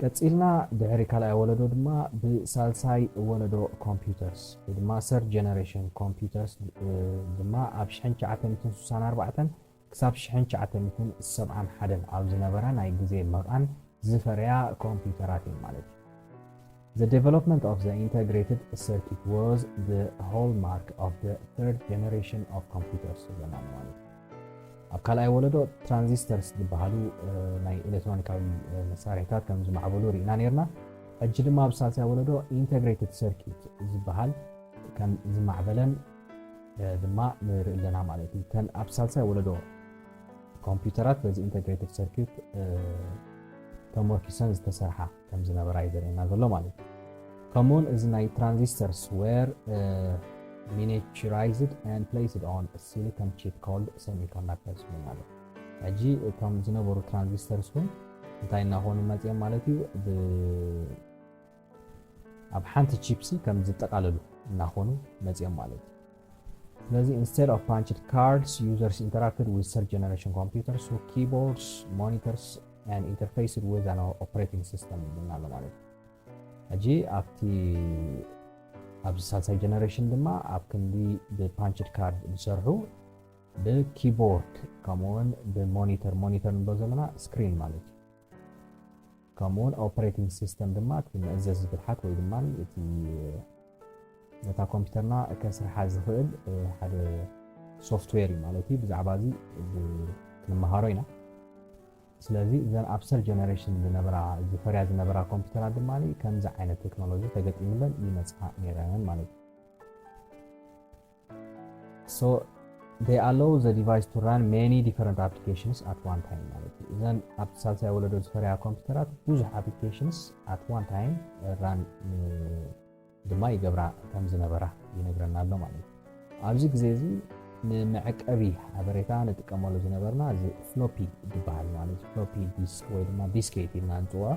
ቀጺልና ድሕሪ ካልኣይ ወለዶ ድማ ብሳልሳይ ወለዶ ኮምፒውተርስ ወይ ድማ third generation computers ድማ ኣብ ሽሕን ትሽዓተ ሚእትን ስሳን ኣርባዕተን ክሳብ ሽሕን ትሽዓተ ሚእትን ሰብዓን ሓደን ኣብ ዝነበራ ናይ ግዜ መቓን ዝፈረያ ኮምፒውተራት እየን ማለት እዩ። The development of the integrated circuit was the hallmark of the third generation of computers ይብለና ኣሎ ማለት እዩ። ኣብ ካልኣይ ወለዶ ትራንዚስተርስ ዝበሃሉ ናይ ኤሌክትሮኒካዊ መሳርሒታት ከም ዝማዕበሉ ርኢና ነርና። ሕጂ ድማ ኣብ ሳልሳይ ወለዶ ኢንተግሬትድ ሰርኪት ዝበሃል ከም ዝማዕበለን ድማ ንርኢ ኣለና ማለት እዩ። እተን ኣብ ሳልሳይ ወለዶ ኮምፒውተራት በዚ ኢንተግሬትድ ሰርኪት ተሞርኪሰን ዝተሰርሓ ከም ዝነበራ እዩ ዘርእየና ዘሎ ማለት እዩ። ከምኡውን እዚ ናይ ትራንዚስተርስ were miniaturized and placed on silicon chip called semiconductors ይብለና ኣሎ። ሕጂ እቶም ዝነበሩ ትራንዚስተርስ እውን እንታይ እናኾኑ መፅኦም ማለት እዩ። ኣብ ሓንቲ ቺፕሲ ከም ዝጠቃለሉ እናኾኑ መፅኦም ማለት እዩ። ስለዚ instead of punched cards, users interacted with third generation computers through keyboards, monitors and interfaced with an operating system ይብለና ኣሎ ማለት እዩ። ሕጂ ኣብቲ ኣብዚ ሳልሳይ ጀነሬሽን ድማ ኣብ ክንዲ ብፓንችድ ካርድ ዝሰርሑ ብኪቦርድ ከምኡውን ብሞኒተር፣ ሞኒተር ንብሎ ዘለና ስክሪን ማለት እዩ። ከምኡውን ኦፕሬቲንግ ሲስተም ድማ እቲ መእዘዚ ብልሓት ወይ ድማ እቲ ነታ ኮምፒውተርና ከስርሓ ዝኽእል ሓደ ሶፍትዌር እዩ ማለት እዩ። ብዛዕባ እዚ ክንመሃሮ ኢና። ስለዚ እዘን ኣብ third generation ዝነበራ ዝፈርያ ዝነበራ ኮምፒውተራት ድማ ከምዚ ዓይነት ቴክኖሎጂ ተገጢሙለን ይመፅኣ ነይረን ማለት እዩ። So they allow the device to run many different applications at one time ማለት እዩ። እዘን ኣብቲ ሳልሳይ ወለዶ ዝፈርያ ኮምፒውተራት ብዙሕ applications at one time run ድማ ይገብራ ከም ዝነበራ ይነግረና ኣሎ ማለት እዩ። ኣብዚ ግዜ እዚ ንመዐቀቢ ሓበሬታ ንጥቀመሉ ዝነበርና እዚ ፍሎፒ ዝበሃል ማለት እዩ። ፍሎፒ ዲስክ ወይ ድማ ዲስኬት ኢልና ንፅውዖ፣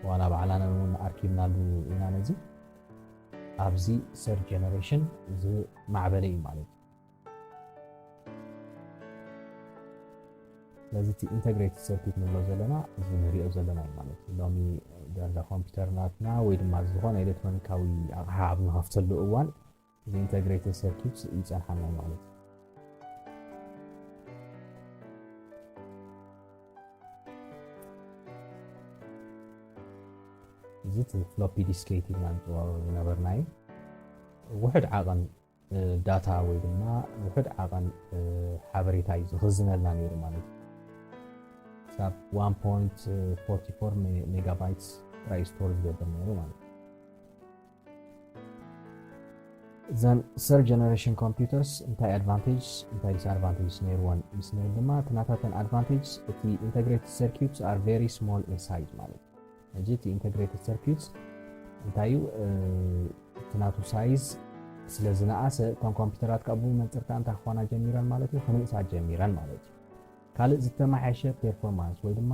ዋላ ባዕላና እውን ኣርኪብናሉ ኢና ነዚ። ኣብዚ third generation ዝማዕበለ እዩ ማለት እዩ። ስለዚ እቲ ኢንተግሬትድ ሰርኪት ንብሎ ዘለና እዚ ንሪኦ ዘለና እዩ ማለት እዩ። ሎሚ ዳርጋ ኮምፒውተር ናትና ወይ ድማ ዝኾነ ኤሌክትሮኒካዊ ኣቕሓ ኣብ ንኸፍተሉ እዋን እዚ ኢንተግሬትድ ሰርኪት ይፀንሓና እዩ ማለት እዩ። እዚ እቲ ፍሎፒ ዲስኬት ኢልና ንፅውዖ ዝነበርና እዩ። ውሑድ ዓቐን ዳታ ወይ ድማ ውሑድ ዓቐን ሓበሬታ እዩ ዝኽዝነልና ነይሩ ማለት እዩ። ክሳብ one point forty four ሜጋባይትስ ጥራይ ስቶር ዝገብር ነይሩ ማለት እዩ። እዘን third generation computers እንታይ ኣድቫንቴጅስ እንታይ ዲስኣድቫንቴጅስ ነይርወን ምስ ንብል ድማ እቲ ናታተን ኣድቫንቴጅስ እቲ ኢንተግሬትድ ሰርኪትስ are very small in size ማለት እዩ። ሕጂ እቲ ኢንተግሬትድ ሰርኪትስ እንታይ እዩ? እቲ ናቱ ሳይዝ ስለ ዝነኣሰ እተን ኮምፒውተራት ካብ ብኡ መንፅር ከዓ እንታይ ክኾና ጀሚረን ማለት እዩ? ክንእሳ ጀሚረን ማለት እዩ። ካልእ ዝተመሓየሸ ፔርፎርማንስ ወይ ድማ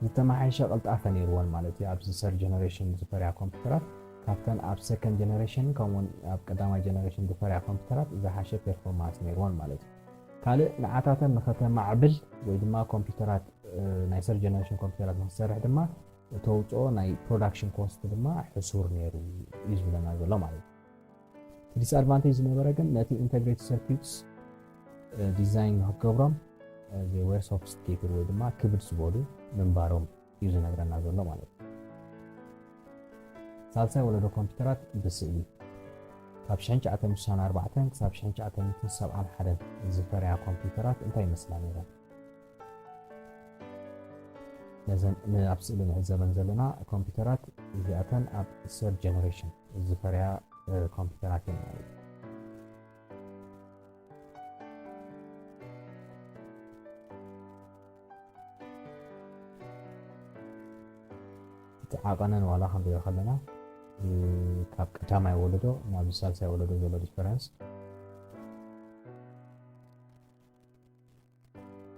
ዝተመሓየሸ ቅልጣፈ ነይርወን ማለት እዩ። ኣብዚ third generation ዝፈርያ ኮምፒውተራት ካብተን ኣብ ሰከንድ ጀነሬሽን ከምኡውን ኣብ ቀዳማይ ጀነሬሽን ዝፈርያ ኮምፒውተራት ዝሓሸ ፔርፎርማንስ ነይርወን ማለት እዩ። ካልእ ንዓታተን ንኸተማዕብል ወይ ድማ ኮምፒውተራት ናይ third generation ኮምፒውተራት ንክሰርሕ ድማ እተውፅኦ ናይ ፕሮዳክሽን ኮስት ድማ ሕሱር ነይሩ እዩ ዝብለና ዘሎ ማለት እዩ። እቲ ዲስኣድቫንቴጅ ዝነበረ ግን ነቲ ኢንተግሬትድ ሰርኪትስ ዲዛይን ንክትገብሮም they were sophisticated ወይ ድማ ክብድ ዝበሉ ምንባሮም እዩ ዝነግረና ዘሎ ማለት እዩ። ሳልሳይ ወለዶ ኮምፒውተራት ብስእሊ ካብ ሽሕን ትሽዓተ ሚእትን ስሳን ኣርባዕተን ክሳብ ሽሕን ትሽዓተ ሚእትን ሰብዓን ሓደን ዝፈርያ ኮምፒውተራት እንታይ ይመስላ ነይረን? ነዘን ኣብ ስእሊ ንዕዘበን ዘለና ኮምፒውተራት እዚኣተን ኣብ third generation ዝፈርያ ኮምፒውተራት እየን ማለት እዩ። እቲ ዓቐነን ዋላ ክንሪኦ ከለና ካብ ቀዳማይ ወለዶ ናብ ሳልሳይ ወለዶ ዘሎ ዲፈረንስ።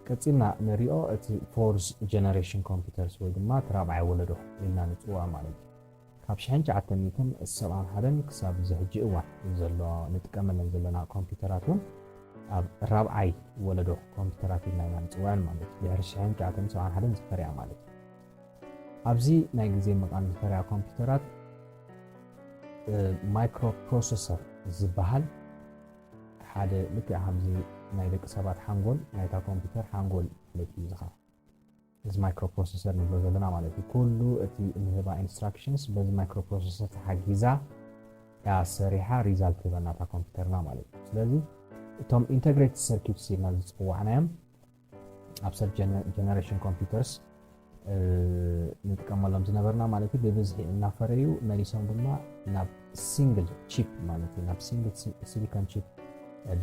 ቀፂልና ንሪኦ እቲ fourth generation computers ወይ ድማ እቲ ራብዓይ ወለዶ ኢልና ንፅውዖ ማለት እዩ። ካብ ሽሕን ትሽዓተ ሚእትን ሰብዓን ሓደን ክሳብ እዚ ሕጂ እዋን ዘሎ ንጥቀመለን ዘለና ኮምፒውተራት እውን ኣብ ራብዓይ ወለዶ ኮምፒውተራት ኢልና ኢና ንፅውዐን ማለት እዩ። ድሕሪ ሽሕን ትሽዓተ ሚእትን ሰብዓን ሓደን ዝፈርያ ማለት እዩ። ኣብዚ ናይ ግዜ መቓን ዝፈርያ ኮምፒውተራት ማይክሮፕሮሰሰር ዝበሃል ሓደ ልክዕ ከምዚ ናይ ደቂ ሰባት ሓንጎል ናይታ ኮምፒውተር ሓንጎል ማለት እዩ። ዝኻ እዚ ማይክሮፕሮሰሰር ንብሎ ዘለና ማለት እዩ። ኩሉ እቲ ንህባ ኢንስትራክሽንስ በዚ ማይክሮፕሮሰሰር ተሓጊዛ እያ ሰሪሓ ሪዛልት ትህበና እታ ኮምፒውተርና ማለት እዩ። ስለዚ እቶም ኢንተግሬትድ ሰርኪትስ ኢልና ዝፅዋዕናዮም ኣብ ሰብ ጀነሬሽን ኮምፒውተርስ ንጥቀመሎም ዝነበርና ማለት እዩ። ብብዝሒ እናፈረዩ መሊሶም ድማ ናብ ሲንግል ቺፕ ማለት እዩ ናብ ሲንግል ሲሊኮን ቺፕ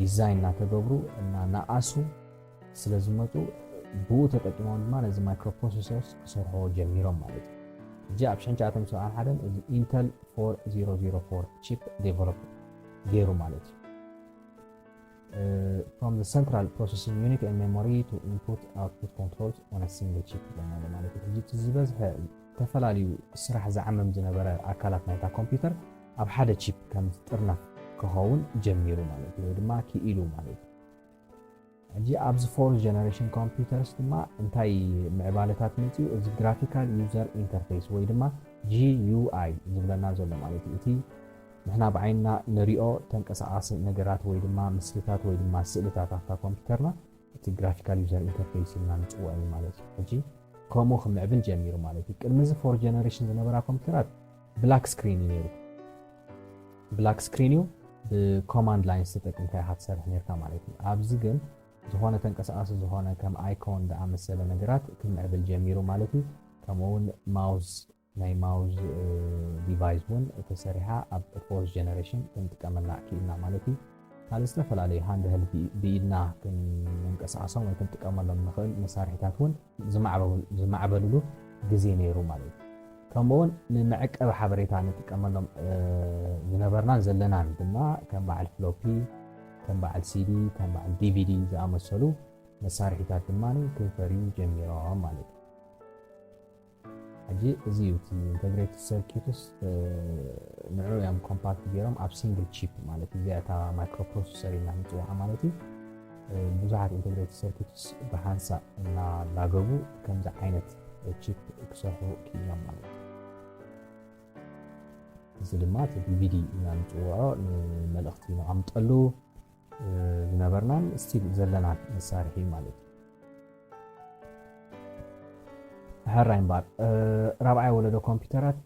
ዲዛይን እናተገብሩ እና ናኣሱ ስለ ዝመፁ ብኡ ተጠቂሞም ድማ ነዚ ማይክሮፕሮሰሰርስ ክሰርሖ ጀሚሮም ማለት እዩ። እጂ ኣብ ሽሕን ትሽዓተ ሚእትን ሰብዓን ሓደን እዚ ኢንተል ፎር ዜሮ ዜሮ ፎር ቺፕ ዴቨሎፕ ገይሩ ማለት እዩ። From the central processing unit and memory to input output controls on a single chip ይብለና ኣሎ ማለት እዩ። ሕጂ እቲ ዝበዝሐ ዝተፈላለዩ ስራሕ ዝዓምም ዝነበረ ኣካላት ናይታ ኮምፒውተር ኣብ ሓደ ቺፕ ከም ዝጥርነፍ ክኸውን ጀሚሩ ማለት እዩ፣ ወይ ድማ ክኢሉ ማለት እዩ። ሕጂ ኣብዚ ፎርዝ ጀነሬሽን ኮምፒውተርስ ድማ እንታይ ምዕባለታት መፅኡ? እዚ ግራፊካል ዩዘር ኢንተርፌስ ወይ ድማ ጂ ዩ ኣይ ዝብለና ዘሎ ማለት እዩ። እቲ ንሕና ብዓይንና ንሪኦ ተንቀሳቓሲ ነገራት ወይ ድማ ምስልታት ወይ ድማ ስእልታት ኣብታ ኮምፒውተርና እቲ ግራፊካል ዩዘር ኢንተርፌስ ኢልና ንፅውዖ እዩ ማለት እዩ። ሕጂ ከምኡ ክምዕብል ጀሚሩ ማለት እዩ። ቅድሚ እዚ ፎርዝ ጀነሬሽን ዝነበራ ኮምፒውተራት ብላክ ስክሪን እዩ ነይሩ። ብላክ ስክሪን እዩ ብኮማንድ ላይን ተጠቂምካ ኢኻ ትሰርሕ ነርካ ማለት እዩ። ኣብዚ ግን ዝኾነ ተንቀሳቓሲ ዝኾነ ከም ኣይኮን ዝኣመሰለ ነገራት ክምዕብል ጀሚሩ ማለት እዩ። ከምኡ እውን ማውዝ ናይ ማውዝ ዲቫይስ እውን ተሰሪሓ ኣብ ፎርዝ ጀነሬሽን ክንጥቀመላ ክኢልና ማለት እዩ። ካልእ ዝተፈላለዩ ሃንድህል ብኢድና ክንንቀሳቐሶም ወይ ክንጥቀመሎም ንኽእል መሳርሒታት እውን ዝማዕበሉ- ዝማዕበሉሉ ግዜ ነይሩ ማለት እዩ። ከምኡውን ንመዕቀቢ ሓበሬታ ንጥቀመሎም እ፣ ዝነበርናን ዘለናን ድማ ከም በዓል ፍሎፒ፣ ከም በዓል ሲዲ፣ ከም በዓል ዲቪዲ ዝኣመሰሉ መሳርሒታት ድማ ክፈርዩ ጀሚሮም ማለት እዩ። ሕጂ እዚ እዩ እቲ ኢንተግሬትድ ሰርኪትስ ንዑ እዮም ኮምፓክት ገይሮም ኣብ ሲንግል ቺፕ ማለት እዚኣ እታ ማይክሮፕሮሰሰር ኢልና ንፅውዓ ማለት እዩ። ብዙሓት ኢንተግሬትድ ሰርኪትስ ብሓንሳእ እናላገቡ ከምዚ ዓይነት ቺፕ ክሰርሑ ክኢሎም ማለት እዩ። እዚ ድማ እቲ ዲቪዲ ኢና ንፅውዖ፣ ንመልእኽቲ ነቐምጠሉ ዝነበርናን ስቲል ዘለናን መሳርሒ ማለት እዩ። ሕራይ እምበኣር ራብዓይ ወለዶ ኮምፒውተራት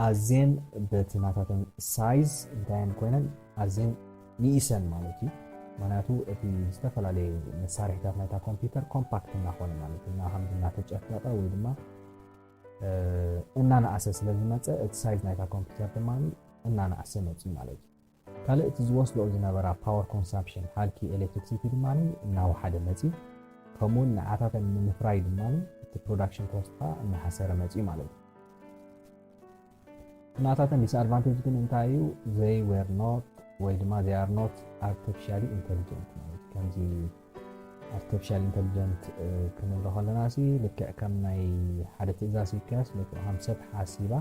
ኣዝየን በቲ ናታተን ሳይዝ እንታይ እየን ኮይነን ኣዝየን ንኢሰን ማለት እዩ። ምክንያቱ እቲ ዝተፈላለየ መሳርሒታት ናይታ ኮምፒውተር ኮምፓክት እናኾነ ማለት እዩ፣ እናሃምድ እናተጨፈቀ ወይ ድማ እናነኣሰ ስለ ዝመፀ እቲ ሳይዝ ናይታ ኮምፒውተር ድማ እናነኣሰ መፅዩ ማለት እዩ። ካልእ እቲ ዝወስዶ ዝነበራ ፓወር ኮንሳምፕሽን ሃልኪ ኤሌክትሪክሲቲ ድማ እናወሓደ መፅዩ። ከምኡውን ንዓታተን ንምፍራይ ድማ እቲ ፕሮዳክሽን ኮስት ከዓ እናሓሰረ መፅዩ ማለት እዩ። ናታተን ዲስኣድቫንቴጅ ግን እንታይ እዩ? They were not ወይ ድማ they are not artificially intelligent ማለት ከምዚ ኣርቲፊሻል ኢንተሊጀንት ክንብሎ ከለና ሲ ልክዕ ከም ናይ ሓደ ትእዛዝ ሂብካያስ ልክዕ ከም ሰብ ሓሲባ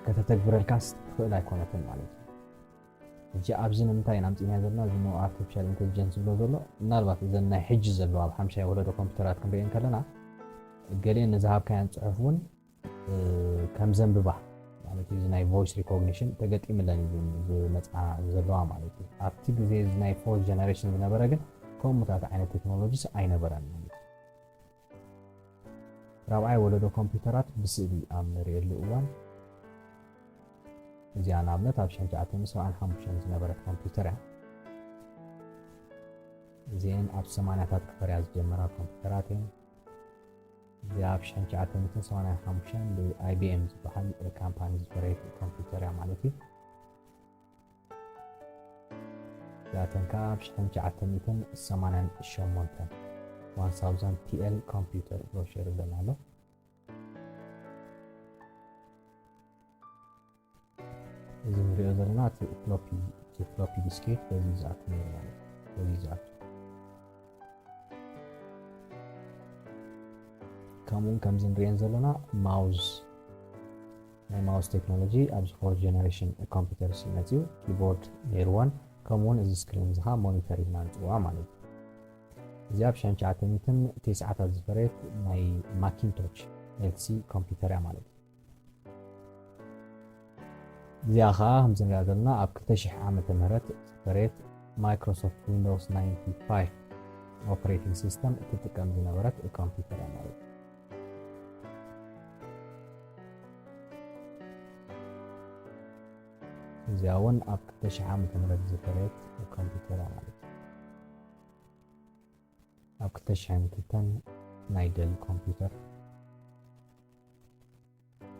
ከተተግብረልካስ ትኽእል ኣይኮነትን ማለት እዩ። ሕጂ ኣብዚ ንምንታይ ኢና ኣምፂእናዮ ዘለና? እዚ ኖ ኣርቲፊሻል ኢንተሊጀንስ ዝብሎ ዘሎ ምናልባት እዘን ናይ ሕጂ ዘለዋ ኣብ ሓምሻይ ወለዶ ኮምፒውተራት ክንሪኤን ከለና ገሊአን ንዝሃብካያን ፅሑፍ እውን ከም ዘንብባ ማለት እዩ። እዚ ናይ ቮይስ ሪኮግኒሽን ተገጢምለን እዩ ዝመፅኣ ዘለዋ ማለት እዩ። ኣብቲ ግዜ እዚ ናይ ፎርዝ ጀነሬሽን ዝነበረ ግን ከምኡታት ዓይነት ቴክኖሎጂስ ኣይነበረን ማለት እዩ። ራብዓይ ወለዶ ኮምፒውተራት ብስእሊ ኣብ ንርእየሉ እዋን እዚኣ ንኣብነት ኣብ ሽሕን ትሽዓተ ሚእትን ሰብዓን ሓሙሽተን ዝነበረት ኮምፒውተር እያ። እዚአን ኣብ ሰማንያታት ክፈርያ ዝጀመራ ኮምፒውተራት እየን። እዚኣ ኣብ ሽሕን ትሽዓተ ሚእትን ሰማንያን ሓሙሽተን ብኣይ ቢ ኤም ዝበሃል ካምፓኒ ዝፈረየት ኮምፒውተር እያ ማለት እዩ። እዚኣተን ከዓ ኣብ ሽሕን ትሽዓተ ሚእትን ሰማንያን ሸሞንተን ዋን ታውዘንድ ቲ ኤል ኮምፒውተር ብሮሸር ይብለና ኣሎ። እዚ ንሪኦ ዘለና እቲ ፍሎፒ እቲ ፍሎፒ ዲስኬት በዚ ዝኣቱ ነይሩ ማለት እዩ። በዚ ዝኣቱ ከምኡውን ከምዚ ንሪኤን ዘለና ማውዝ ናይ ማውዝ ቴክኖሎጂ ኣብዚ ፎርዝ ጀነሬሽን ኮምፒውተርስ እዩ መፅኡ። ኪቦርድ ነይርወን ከምኡውን እዚ ስክሪን እዚ ከዓ ሞኒተር ኢልና ንፅውዖ ማለት እዩ። እዚኣ ብ ሸንቻዓተሚትን ተስዓታት ዝፈረየት ናይ ማኪንቶች ኤልሲ ኮምፒውተር እያ ማለት እዩ። እዚኣ ኸዓ ከምዚ ንሪኣ ዘለና ኣብ ክልተ ሽሕ ዓመተ ምህረት ዝፈረየት ማይክሮሶፍት ዊንዶውስ ናይንቲ ፋይቭ ኦፕሬቲንግ ሲስተም እትጥቀም ዝነበረት ኮምፒውተር እያ ማለት እዩ። እዚኣ እውን ኣብ ክልተ ሽሕ ዓመተ ምህረት ዝፈረየት ኮምፒውተር እያ ማለት እዩ። ኣብ ክልተ ሽሕን ክልተን ናይ ደል ኮምፒውተር፣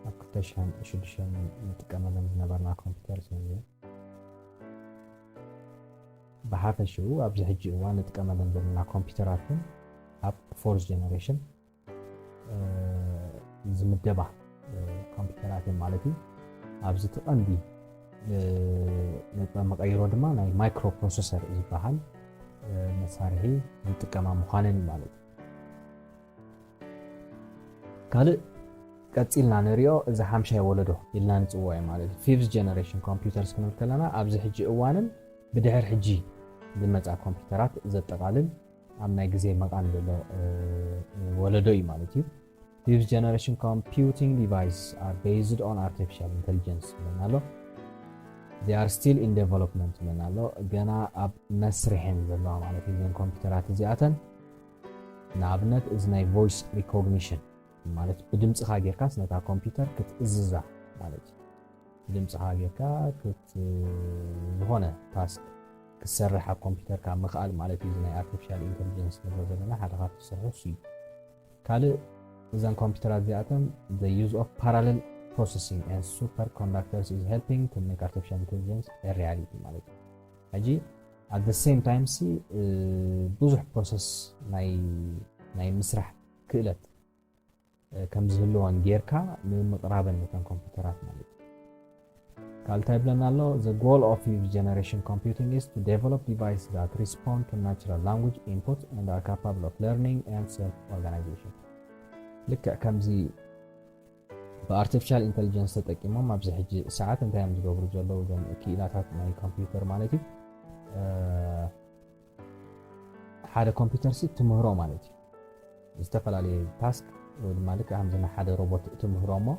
ኣብ ክልተ ሽሕን ሽዱሽተን ንጥቀመለን ዝነበርና ኮምፒውተር ስለ ብሓፈሽኡ ኣብዚ ሕጂ እዋን ንጥቀመለን ዘለና ኮምፒውተራት እውን ኣብ ፎርዝ ጀነሬሽን ዝምደባ ኮምፒውተራት እዮም ማለት እዩ። ኣብዚ እቲ ቀንዲ ነጥበ መቐይሮ ድማ ናይ ማይክሮ ፕሮሰሰር ዝበሃል መሳርሒ ዝጥቀማ ምዃነን እዩ ማለት እዩ። ካልእ ቀፂልና ንሪኦ እዚ ሓምሻይ ወለዶ ኢልና ንፅውዖ እዩ ማለት እዩ። ፊፍዝ ጀነሬሽን ኮምፒውተርስ ክንብል ከለና ኣብዚ ሕጂ እዋንን ብድሕር ሕጂ ዝመፃ ኮምፒውተራት ዘጠቓልል ኣብ ናይ ግዜ መቓን ዘሎ ወለዶ እዩ ማለት እዩ። Fifth generation computing devices are based on artificial intelligence ይብለና ኣሎ። They are still in development ይብለና ኣሎ። ገና ኣብ መስርሐን ዘለዋ ማለት እዩ። እዘን ኮምፒውተራት እዚኣተን ንኣብነት እዚ ናይ voice recognition ማለት ብድምፅኻ ጌርካስ ነታ ኮምፒውተር ክትእዝዛ ማለት እዩ። ብድምፅኻ ጌርካ ክት ዝኾነ ታስክ ክትሰርሕ ኣብ ኮምፒውተርካ ምኽኣል ማለት እዩ። እዚ ናይ ኣርቲፊሻል ኢንተሊጀንስ ንብሎ ዘለና ሓደ ካብቲ ዝሰርሑ እሱ እዩ። ካልእ እዘን ኮምፒውተራት እዚኣተን the use of parallel processing and superconductors is helping to make artificial intelligence a reality ማለት እዩ። ሕጂ at the same time ሲ ብዙሕ ፕሮሰስ ናይ ናይ ምስራሕ ክእለት ከም ዝህልወን ጌርካ ንምቕራበን ነተን ኮምፒውተራት ማለት እዩ። ካልእ እንታይ ይብለና ኣሎ? The goal of fifth generation computing is to develop devices that respond to natural language input and are capable of learning and self organization። ልክዕ ከምዚ ብኣርቲፊሻል ኢንተሊጀንስ ተጠቂሞም ኣብዚ ሕጂ ሰዓት እንታይ እዮም ዝገብሩ ዘለዉ እዞም ክኢላታት ናይ ኮምፒውተር ማለት እዩ። ሓደ ኮምፒውተር ሲ ትምህሮ ማለት እዩ። ዝተፈላለዩ ታስክ ወይ ድማ ልክዕ ከምዚ ንሓደ ሮቦት ትምህሮ እሞ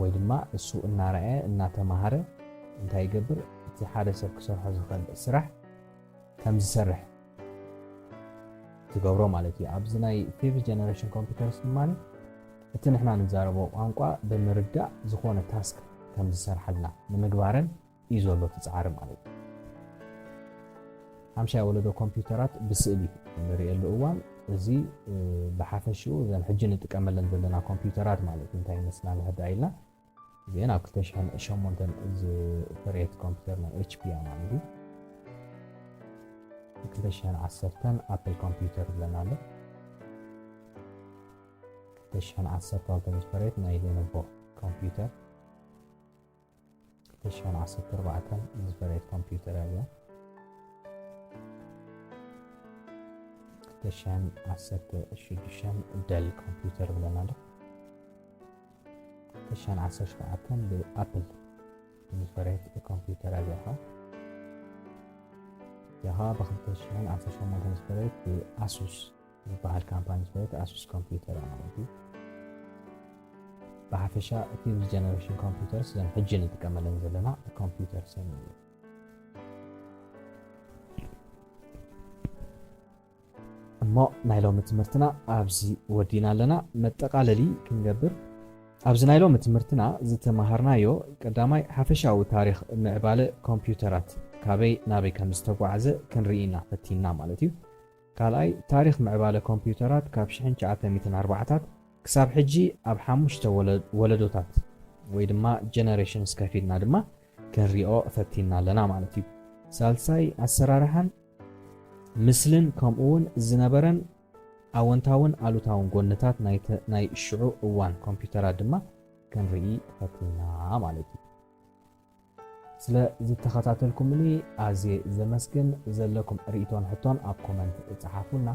ወይ ድማ እሱ እናረኣየ እናተማሃረ እንታይ ይገብር? እቲ ሓደ ሰብ ክሰርሖ ዝኽእል ስራሕ ከም ዝሰርሕ ትገብሮ ማለት እዩ። ኣብዚ ናይ ፊፍዝ ጀነሬሽን ኮምፒውተርስ ድማ እቲ ንሕና ንዛረቦ ቋንቋ ብምርዳእ ዝኾነ ታስክ ከም ዝሰርሓልና ንምግባረን እዩ ዘሎ እቲ ጻዕሪ ማለት እዩ። ሓምሻይ ወለዶ ኮምፒውተራት ብስእሊ እንርእየሉ እዋን እዚ ብሓፈሽኡ እዘን ሕጂ ንጥቀመለን ዘለና ኮምፒውተራት ማለት እንታይ ይመስላ ንርዳእ ኢልና እዚአን ኣብ ክልተ ሽሕን ሸሞንተን ዝፈረየት ኮምፒውተር ናይ ኤች ፒ እያ ማለት እዩ። ክልተ ሽሕን ዓሰርተን ኣፕል ኮምፒውተር ይብለና ኣሎ። ክልተ ሽሕን ዓሰርተ ክልተን ዝፈረየት ናይ ሌኖቮ ኮምፒውተር። ክልተ ሽሕን ዓሰርተ ኣርባዕተን ዝፈረየት ኮምፒውተር እያ። ክልተ ሽሕን ዓሰርተ ሽዱሽተን ደል ኮምፒውተር ይብለና ኣሎ። ክልተ ሽሕን ዓሰርተ ሸውዓተን ብኣፕል ዝፈረየት ኮምፒውተር እያ። እዚኣ ኸዓ ብክልተ ሽሕን ዓሰርተ ሸሞንተን ዝፈረየት ብኣሱስ ዝበሃል ካምፓኒ ዝፈረየት ኣሱስ ኮምፒውተር እያ ማለት እዩ። ብሓፈሻ ፊፍዝ ጀነሬሽን ኮምፒውተርስ እዘን ሕጂ ንጥቀመለን ዘለና ኮምፒውተርስ እየን ማለት እዩ። እሞ ናይ ሎሚ ትምህርትና ኣብዚ ወዲና ኣለና። መጠቓለሊ ክንገብር፣ ኣብዚ ናይ ሎሚ ትምህርትና ዝተማሃርናዮ ቀዳማይ ሓፈሻዊ ታሪኽ ምዕባለ ኮምፒውተራት ካበይ ናበይ ከም ዝተጓዕዘ ክንርኢ ኢና ፈቲንና ማለት እዩ። ካልኣይ ታሪኽ ምዕባለ ኮምፒውተራት ካብ ሽሕን ትሽዓተ ሚእትን ኣርባዓታት ክሳብ ሕጂ ኣብ ሓሙሽተ ወለ- ወለዶታት ወይ ድማ ጀነሬሽንስ ከፊልና ድማ ክንሪኦ ፈቲንና ኣለና ማለት እዩ። ሳልሳይ ኣሰራርሓን ምስልን ከምኡ እውን ዝነበረን ኣወንታውን ኣሉታውን ጎንታት ናይ ሽዑ እዋን ኮምፒውተራት ድማ ክንርኢ ፈቲንና ማለት እዩ። ስለ ዝተኸታተልኩምኒ ኣዝየ ዘመስግን። ዘለኩም ርእይቶን ሕቶን ኣብ ኮመንት ጸሓፉልና።